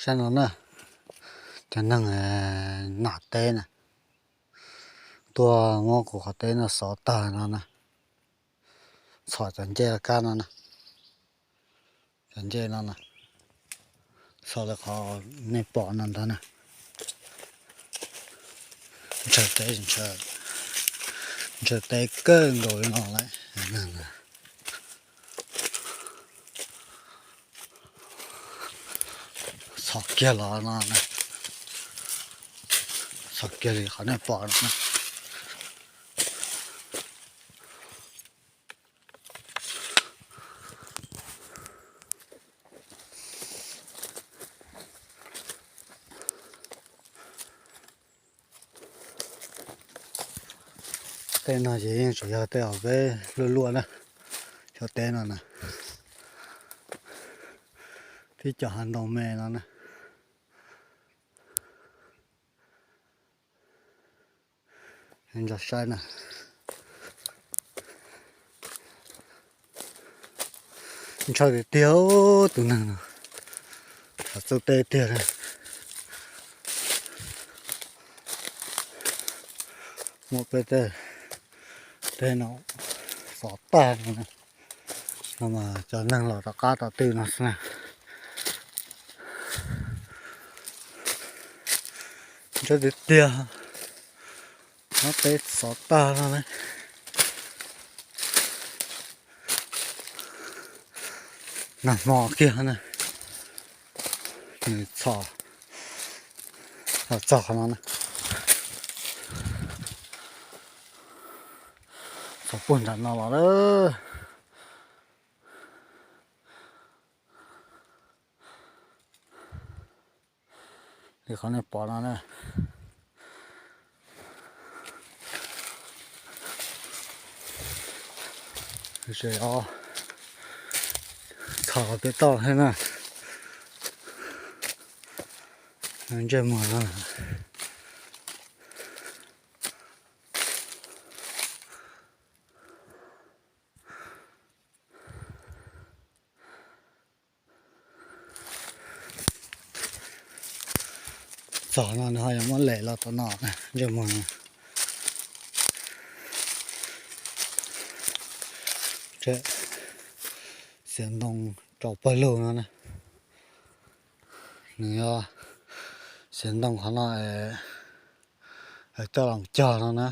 Cov no na, cov neeg nam teb na, tuaj muab kuv qhov teb no xov tag no na, txhom cov ncej kab no na, cov ncej no na, xov li qhov nej pom no ntag na. Ntshaw teb, ntshaw teb kawg nkaus li no lawm. Txhom kiag los no, txhom kiag li qhov nej pom no. Tej no ces yeej tsuas yog tej uas peb luaj luaj na, xyov teb no na, tib co hav ntoo me no na. Nco saib na. Ntshaw tiag tiag tus neeg no, txawj teb tiag. Muab peb tej teb no xov tag no, no mas cov neeg los rov qab rov twg no xwb na. Ntshaw tiag tiag, muab peb xov tag no. Nag hmo kiag na, nws txhom txog qhov no na, txhom puag nram no los lawm. Li qhov nej pom no na. Txhom pem toj thiab na. Ntsej muag no. Txog no nws ho yuav muab lem los tom no, ntsej muag no. Xiav ntoo rau pawg lug no na. Nws yog xiav ntoo qhov no, coj los cog no na.